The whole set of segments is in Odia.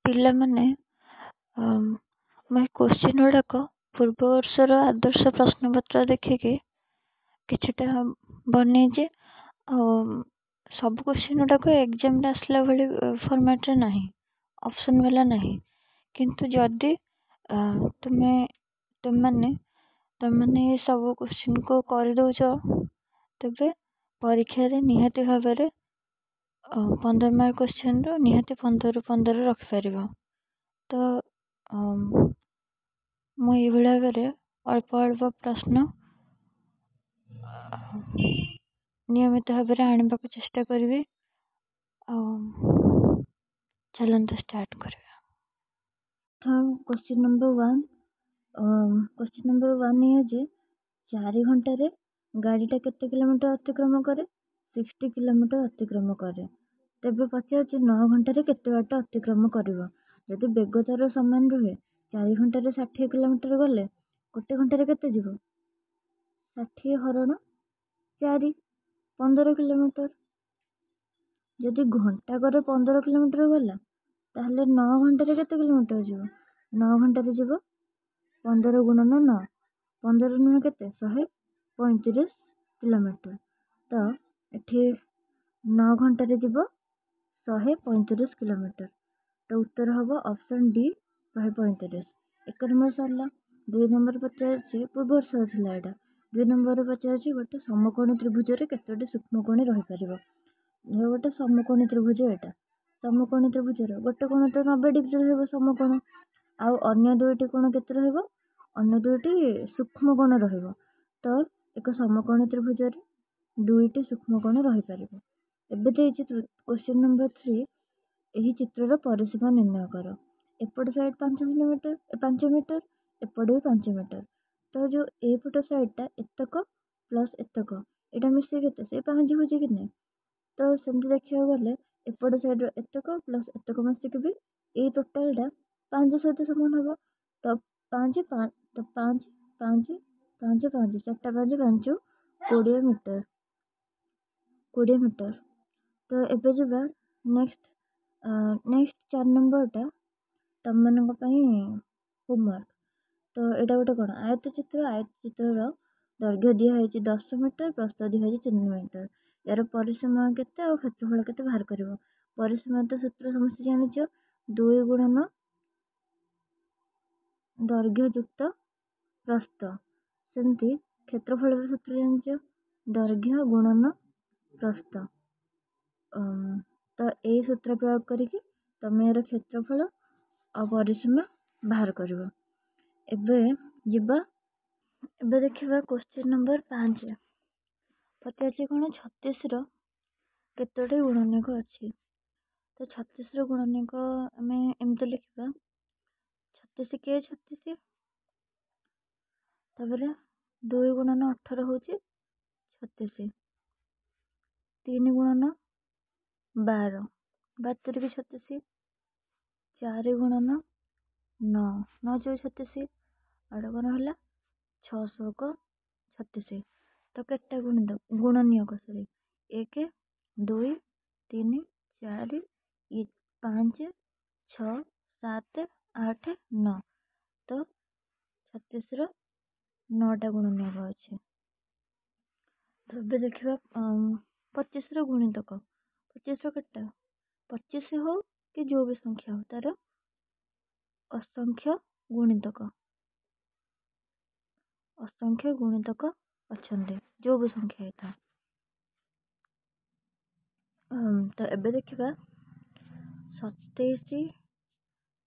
ପିଲାମାନେ, ମୁଁ ଏ କୋଶ୍ଚିନ୍ ଗୁଡ଼ାକ ପୂର୍ବ ବର୍ଷର ଆଦର୍ଶ ପ୍ରଶ୍ନପତ୍ର ଦେଖିକି କିଛିଟା ବନେଇଛି। ଆଉ ସବୁ କୋଶ୍ଚିନ୍ ଗୁଡ଼ାକ ଏକ୍ଜାମ୍ରେ ଆସିଲା ଭଳି ଫର୍ମାଟ୍ରେ ନାହିଁ, ଅପସନ୍ ବାଲା ନାହିଁ। କିନ୍ତୁ ଯଦି ତୁମେ ତୁମେମାନେ ତୁମେମାନେ ଏ ସବୁ କୋଶ୍ଚିନ୍କୁ କରିଦେଉଛ, ତେବେ ପରୀକ୍ଷାରେ ନିହାତି ଭାବରେ 15 ମାର୍କ କୋଶ୍ଚିନ୍ରୁ ନିହାତି 15ରୁ 15 ରଖିପାରିବ। ତ ମୁଁ ଏଇଭଳି ଭାବରେ ଅଳ୍ପ ଅଳ୍ପ ପ୍ରଶ୍ନ ନିୟମିତ ଭାବରେ ଆଣିବାକୁ ଚେଷ୍ଟା କରିବି। ଆଉ ଚାଲନ୍ତୁ ଷ୍ଟାର୍ଟ କରିବା। Question number 1, question number 1 ଏଇଆ ଯେ 4 ଘଣ୍ଟାରେ ଗାଡ଼ିଟା କେତେ କିଲୋମିଟର ଅତିକ୍ରମ କରେ? 60 କିଲୋମିଟର ଅତିକ୍ରମ କରେ। ତେବେ ପଚାରୁଛି 9 ଘଣ୍ଟାରେ କେତେ ବାଟ ଅତିକ୍ରମ କରିବ? ଯଦି ବେଗ ତାର ସମାନ ରୁହେ, 4 ଘଣ୍ଟାରେ 60 କିଲୋମିଟର ଗଲେ ଗୋଟେ ଘଣ୍ଟାରେ କେତେ ଯିବ? 60 ହରଣ 4, 15 କିଲୋମିଟର। ଯଦି ଘଣ୍ଟାକରେ 15 କିଲୋମିଟର ଗଲା, ତାହେଲେ 9 ଘଣ୍ଟାରେ କେତେ କିଲୋମିଟର ଯିବ? 9 ଘଣ୍ଟାରେ ଯିବ 15 ଗୁଣନ 9, 15 ନୁହେଁ କେତେ? 135 କିଲୋମିଟର। ତ ଏଠି 9 ଘଣ୍ଟାରେ ଯିବ 135 କିଲୋମିଟର। ତ ଉତ୍ତର ହେବ ଅପସନ୍ ଡି, 135। 1 ନମ୍ବର ସରିଲା। 2 ନମ୍ବର ପଚାରୁଛି, ପୂର୍ବ ବର୍ଷର ଥିଲା ଏଇଟା। 2 ନମ୍ବର ପଚାରୁଛି ଗୋଟେ ସମକୋଣୀ ତ୍ରିଭୁଜରେ କେତୋଟି ସୂକ୍ଷ୍ମକୋଣୀ ରହିପାରିବ? ଧର ଗୋଟେ ସମକୋଣୀ ତ୍ରିଭୁଜ, ଏଇଟା ସମକୋଣୀ ତ୍ରିଭୁଜର ଗୋଟେ କୋଣ ତ 90 ଡିଗ୍ରୀ ରହିବ ସମକୋଣ, ଆଉ ଅନ୍ୟ ଦୁଇଟି କୋଣ କେତେ ରହିବ? ଅନ୍ୟ ଦୁଇଟି ସୂକ୍ଷ୍ମକୋଣ ରହିବ। ତ ଏକ ସମକୋଣୀ ତ୍ରିଭୁଜରେ ଦୁଇଟି ସୂକ୍ଷ୍ମକୋଣ ରହିପାରିବ। ଏବେ ଦେଇଛି କ୍ୱେଶ୍ଚିନ୍ ନମ୍ବର 3, ଏହି ଚିତ୍ରର ପରିସୀମା ନିର୍ଣ୍ଣୟ କର। ଏପଟ ସାଇଡ଼୍ 5 ସେଣ୍ଟିମିଟର, 5 ମିଟର, ଏପଟେ ବି 5 ମିଟର। ତ ଯେଉଁ ଏଇପଟ ସାଇଡ଼୍ଟା ଏତକ ପ୍ଲସ୍ ଏତକ, ଏଇଟା ମିଶିକି କେତେ? ସେଇ 5 ହେଉଛି କି ନାହିଁ? ତ ସେମିତି ଦେଖିବାକୁ ଗଲେ ଏପଟ ସାଇଡ଼୍ର ଏତକ ପ୍ଲସ୍ ଏତକ ମିଶିକି ବି ଏଇ ଟୋଟାଲଟା 5 ସହିତ ସମାନ ହେବ। ତ 5, ତ 5 5 5 5, ଚାରିଟା 5, 5 20 ମିଟର, 20 ମିଟର। ତ ଏବେ ଯିବା ନେକ୍ସଟ। ନେକ୍ସଟ 4 ନମ୍ବରଟା ତମମାନଙ୍କ ପାଇଁ ହୋମୱାର୍କ। ତ ଏଇଟା ଗୋଟେ କ'ଣ? ଆୟତ ଚିତ୍ର। ଆୟତ ଚିତ୍ରର ଦୈର୍ଘ୍ୟ ଦିଆହେଇଛି 10 ମିଟର, ପ୍ରସ୍ଥ ଦିଆହେଇଛି 3 ମିଟର। ଏହାର ପରିସୀମା କେତେ ଆଉ କ୍ଷେତ୍ରଫଳ କେତେ ବାହାର କରିବ? ପରିସୀମା ତ ସୂତ୍ର ସମସ୍ତେ ଜାଣିଛ, 2 ଗୁଣନ ଦୈର୍ଘ୍ୟ ଯୁକ୍ତ ପ୍ରସ୍ଥ। ସେମିତି କ୍ଷେତ୍ରଫଳର ସୂତ୍ର ଜାଣିଛ, ଦୈର୍ଘ୍ୟ ଗୁଣନ ପ୍ରସ୍ଥ। ତ ଏଇ ସୂତ୍ର ପ୍ରୟୋଗ କରିକି ତମେ ଏହାର କ୍ଷେତ୍ରଫଳ ଆଉ ପରିସୀମା ବାହାର କରିବ। ଏବେ ଯିବା, ଏବେ ଦେଖିବା କ୍ୱେଶ୍ଚିନ୍ ନମ୍ବର 5। ପଚାରିଛି କ'ଣ? 36ର କେତୋଟି ଗୁଣନୀୟକ ଅଛି? ତ 36ର ଗୁଣନୀୟକ ଆମେ ଏମିତି ଲେଖିବା, 36 କେ 36, ତାପରେ 2 ଗୁଣନ 18 ହେଉଛି 36, 3 ଗୁଣନ 12, 12 ତିରିକି 36, 4 ଗୁଣନ 9, 9 ଚଉ 36, ଆଉ କ'ଣ ହେଲା? 6 ଚଉକ 36। ତ କେତେଟା ଗୁଣିତ ଗୁଣନୀୟକ, ସରି, 1 2 3 4 5 6 7 8 9। ତ 36ର 9ଟା ଗୁଣନୀୟକ ଅଛି। ତ ଏବେ ଦେଖିବା 25ର ଗୁଣିତକ। 25ର କେତେଟା? 25 ହଉ କି ଯେଉଁ ବି ସଂଖ୍ୟା ହଉ, ତାର ଅସଂଖ୍ୟ ଗୁଣିତକ, ଅସଂଖ୍ୟ ଗୁଣିତକ ଅଛନ୍ତି, ଯେଉଁ ବି ସଂଖ୍ୟା ହେଇଥାଉ। ତ ଏବେ ଦେଖିବା 27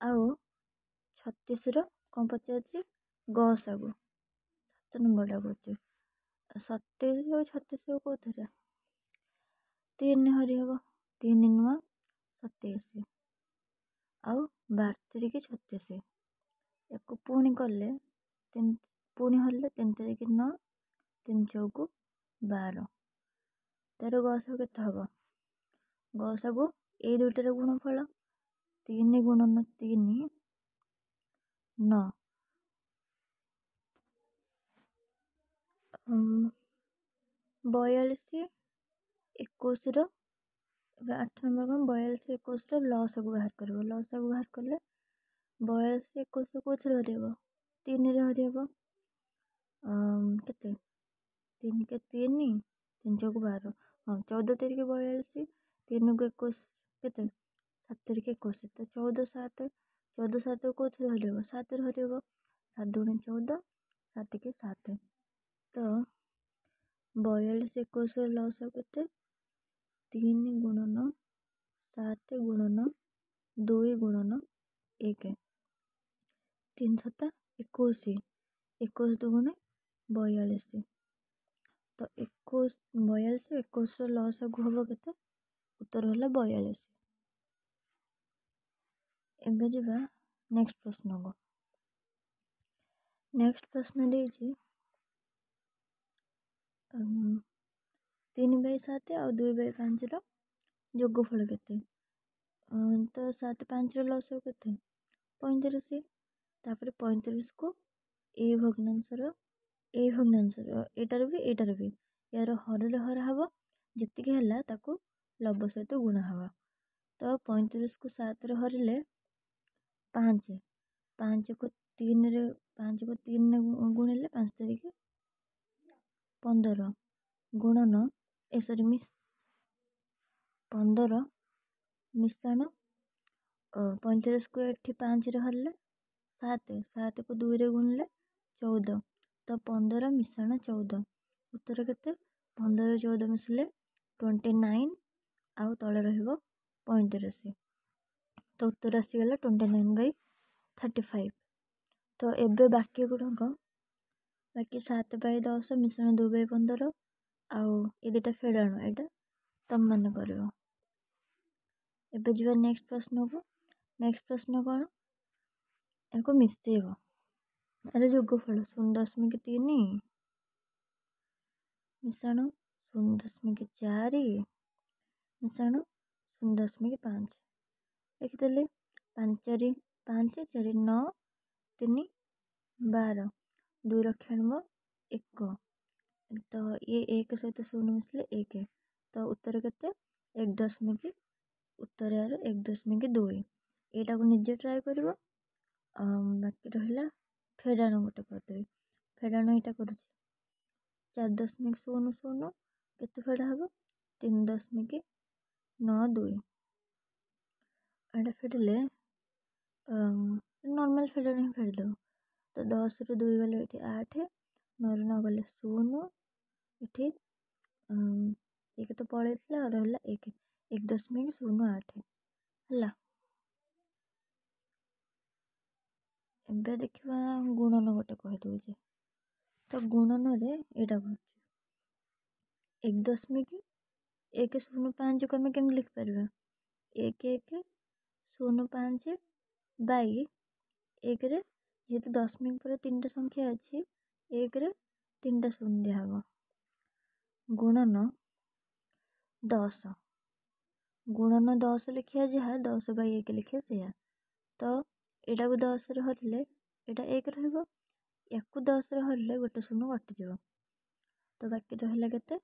ଆଉ 36ର କ'ଣ ପଚାରୁଛି? ଗସାଗୁ, 7 ନମ୍ବରଟା କହୁଛି। 27 ଆଉ 36 କେଉଁଥିରେ? 3 ହରି ହେବ, 3 ନୂଆ 27 ଆଉ 12 ତିରିକି 36। ୟାକୁ ପୁଣି କଲେ 3, ପୁଣି ହରିଲେ 3 ତିରିକି 9, 3 ଚଉକୁ 12। ତାର ଗସାଗୁ କେତେ ହେବ? ଗସାଗୁ ଏଇ ଦୁଇଟାର ଗୁଣଫଳ, 3 ଗୁଣନ 3 9, 42। 21ର ଏବେ 8 ନମ୍ବର କ'ଣ? 42 21ର ଲସାଗୁ ବାହାର କରିବ। ଲସାଗୁ ବାହାର କଲେ 42 21 କେଉଁଥିରେ ହରିହେବ? 3ରେ ହରିହେବ। କେତେ? 3 କେ 3, 3 ଚଉକୁ 12। ହଁ, 14 ତିରିକି 42, 3କୁ 21 କେତେ? 7 ତିରିକି 21। ତ 14 7, 14 7 କେଉଁଥିରେ ହରିହେବ? 7ରେ ହରିହେବ। 7 ଦୁଣେ 14, 7 କେ 7। ତ 42 21ର ଲସାଗୁ କେତେ? 3 ଗୁଣନ 7 ଗୁଣନ 2 ଗୁଣନ 1। 3 ସତା 21, 21 ଦୁଗୁଣେ 42। ତ 21 42 21ର ଲସାଗୁ ହେବ କେତେ? ଉତ୍ତର ହେଲା 42। ଏବେ ଯିବା ନେକ୍ସଟ ପ୍ରଶ୍ନକୁ। ନେକ୍ସଟ ପ୍ରଶ୍ନ ଦେଇଛି 3/7 ଆଉ 2/5ର ଯୋଗଫଳ କେତେ? ତ 7 5ର ଲସାଗୁ କେତେ? 35। ତାପରେ 35କୁ ଏଇ ଭଗ୍ନାଂଶର ଏଇ ଭଗ୍ନାଂଶର ଏଇଟାର ବି ଏଇଟାର ବି ୟାର ହରରେ ହରା ହେବ, ଯେତିକି ହେଲା ତାକୁ ଲବ ସହିତ ଗୁଣା ହେବ। ତ 35କୁ 7ରେ ହରିଲେ 5, 5କୁ 3ରେ, 5କୁ 3ରେ ଗୁଣିଲେ 5 ତାରିଖ 15 ଗୁଣନ ଏ ସରି ମିସ୍ 15 ମିଶାଣ 35କୁ ଏଠି 5ରେ ହରିଲେ 7, 7କୁ 2ରେ ଗୁଣିଲେ 14। ତ 15 ମିଶାଣ 14, ଉତ୍ତର କେତେ? 15 14 ମିଶିଲେ 29, ଆଉ ତଳେ ରହିବ 35। ତ ଉତ୍ତର ଆସିଗଲା 29/35। ତ ଏବେ ବାକି ଗୁଡ଼ାକ ବାକି 7/10 ମିଶାଣ 2/15, ଆଉ ଏ ଦୁଇଟା ଫେଡ଼ାଣ ଏଇଟା ତମମାନେ କରିବ। ଏବେ ଯିବା ନେକ୍ସଟ ପ୍ରଶ୍ନକୁ। ନେକ୍ସଟ ପ୍ରଶ୍ନ କ'ଣ? ଏହାକୁ ମିଶେଇବ। ଏହାର ଯୋଗଫଳ 0.3 ମିଶାଣ 0.4 ମିଶାଣ 0.5। ଲେଖିଦେଲି। 5 4 5, 4 9, 3 12, 2 ରଖି ଆଣିବ 1। ତ ଇଏ 1 ସହିତ 0 ମିଶିଲେ 1। ତ ଉତ୍ତର କେତେ? 1 ଦଶମିକ, ଉତ୍ତର ଏହାର 1.2। ଏଇଟାକୁ ନିଜେ ଟ୍ରାଏ କରିବ। ବାକି ରହିଲା ଫେଡ଼ାଣ ଗୋଟେ କରିଦେବି। ଫେଡ଼ାଣ ଏଇଟା କରୁଛି 4.00, କେତେ ଫେଡ଼ା ହେବ? 3.92। ଏଇଟା ଫେଡ଼ିଲେ ନର୍ମାଲ୍ ଫେଡ଼ାଣ ହିଁ ଫେଡ଼ିଦେବ। ତ 10ରୁ 2 ଗଲେ ଏଠି 8, 9ରୁ 9 ଗଲେ 0, ଏଠି 1 ତ ପଳେଇଥିଲା ଆଉ ରହିଲା 1, 1.08 ହେଲା। ଏବେ ଦେଖିବା ଗୁଣନ ଗୋଟେ କହିଦେଉଛି। ତ ଗୁଣନରେ ଏଇଟା କରୁଛି 1.105କୁ ଆମେ କେମିତି ଲେଖିପାରିବା? 1 1 0 5 ବାଇ 1ରେ, ଯେହେତୁ ଦଶମିକ ପରେ 3ଟା ସଂଖ୍ୟା ଅଛି, 1ରେ 3ଟା ଶୂନ ଦିଆହେବ, ଗୁଣନ 10, ଗୁଣନ 10 ଲେଖିବା ଯାହା 10/1 ଲେଖିବା ସେଇଆ। ତ ଏଇଟାକୁ 10ରେ ହରିଲେ ଏଇଟା 1 ରହିବ, ୟାକୁ 10ରେ ହରିଲେ ଗୋଟେ ଶୂନ କଟିଯିବ। ତ ବାକି ରହିଲା କେତେ?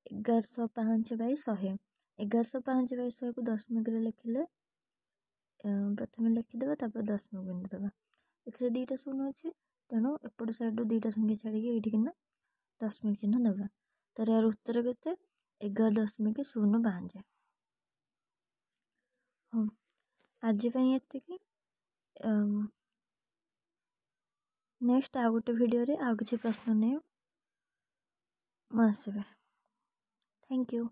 1105/100। 1105/100କୁ ଦଶମିକରେ ଲେଖିଲେ ପ୍ରଥମେ ଲେଖିଦେବା, ତାପରେ ଦଶମିକ ବିନ୍ଦୁ ଦେବା। ଏଥିରେ 2ଟା ଶୂନ ଅଛି, ତେଣୁ ଏପଟ ସାଇଡ଼ରୁ 2ଟା ସଂଖ୍ୟା ଛାଡ଼ିକି ଏଇଠିକିନା ଦଶମିକ ଚିହ୍ନ ଦେବା। ତ ଏହାର ଉତ୍ତର କେତେ? 11.05। ହଉ, ଆଜି ପାଇଁ ଏତିକି। ନେକ୍ସଟ ଆଉ ଗୋଟେ ଭିଡ଼ିଓରେ ଆଉ କିଛି ପ୍ରଶ୍ନ ନେଇ ମୁଁ ଆସିବି। Thank you.